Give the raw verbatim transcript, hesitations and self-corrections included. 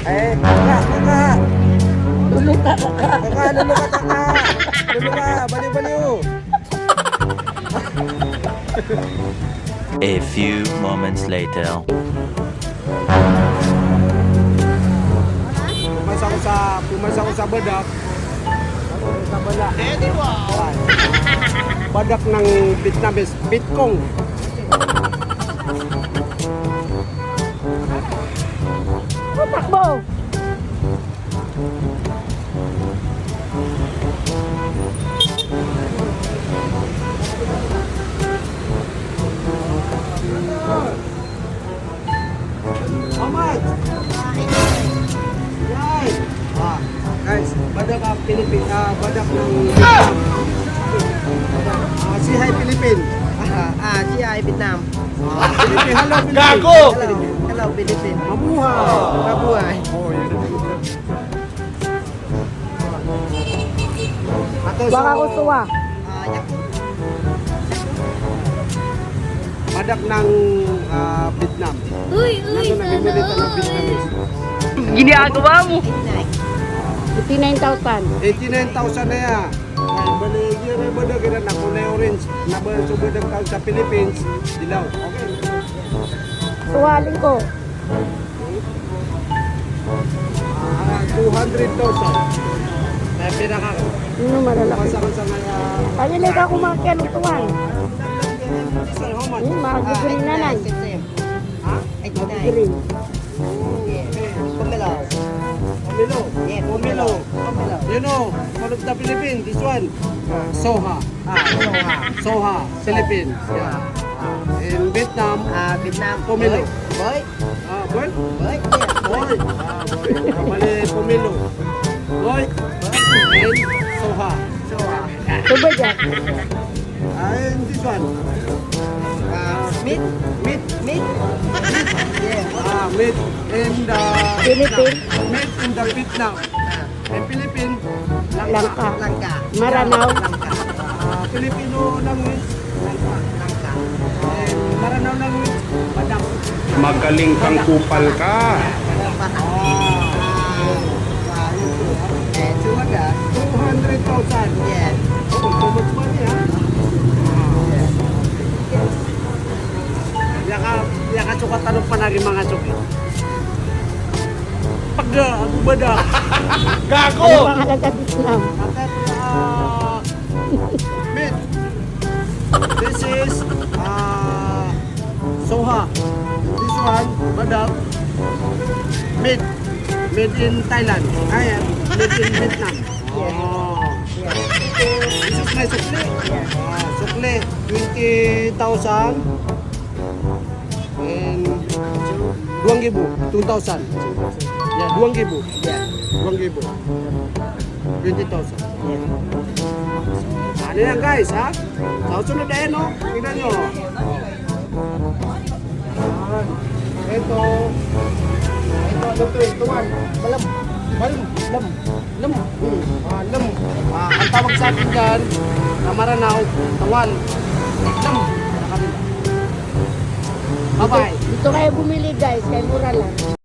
Eh, kaka, kaka. Lolo ka, kaka. Kaka, lolo ka, kaka. Lolo ka, baliw, baliw. A few moments later. Pumasa ko sa, pumasa ko sa badak. Sa badak. Badak ng Vietnamese, Viet Cong. Takbo! How much? Yay! Ah, guys, badak ng Pilipin, ah, badak ng Vietnam. Ah, say hi, Philippine. Ah, ah, say hi, Vietnam. Ah, Philippine, hello, Philippine. Gago! Hello, hello, Philippine. Mabuhay. Mabuhay. Baka gusto ka. Badak ng, ah, Vietnam. Uy, uy, sana all. Ginagawa mo. Eighty-nine thousand. Eighty-nine thousand na yan. Ay, bali, yun ay badak, yun na, kulay orange. Na ba, so badak tao sa Philippines, dilaw. Okay. Suwaling ko. Ah, two hundred thousand. Kaya pinaka- Ano, malalaki. Masa ko sa mga- Pag hindi ka kumakyan, utuan. This one, how much? Hmm, mga green na lang. Ha? Mga green. Yeah. Pomelo. Pomelo. Yeah, pomelo. Pomelo. Pomelo. You know, one of the Philippines, this one. Ah. Soha. Ah, Soha. Soha, Philippines. Yeah. Ah. In Vietnam, ah, Vietnam. Pomelo. Boy. Boy. Ah, boy? Boy, yeah, boy. Boy. Ah, boy. Ah, mali, pomelo. Boy. Boy. And Soha. Soha. Soba dyan. Ah, and this one. Ah, meat. Meat. Meat. Meat. Yeah. Ah, meat in the Philippines. Meat in the Vietnam. Ah. Eh, Philippine, Langka. Langka. Langka. Maranao. Langka. Ah, Filipino language, Langka. Langka. Eh, Maranao language, Batak. Magaling kang kupal ka. Batak. Ah. Ah, yun po. Eh, two hundred. Two hundred thousand. Yes. Oh, so much money, ha? Ah. Yes. Iyaka, iyaka sokat tano panagi manga sokat. Pagda, ago bada. Gago! Ano pangalan sa Vietnam? Ate, ah, meat. This is, ah, soha. This one, badak. Meat. Made in Thailand. Ay, made in Vietnam. Oh. This is my sukli. Ah, sukli, twenty thousand. And duwang gibo, two thousand. Yeah, duwang gibo. Yeah. Duwang gibo. Twenty thousand. Ano yan, guys, ha? Sa susunod na yan, no? Tingnan nyo. Ito. Ito, ano to, ito, one. Malam. Malam. Malam. Lem. Ah, lem. Ah, ang tawag sa atin dyan, sa Maranao, tawal. Lem. Bye-bye. Dito kayo bumili, guys, kay mura lang.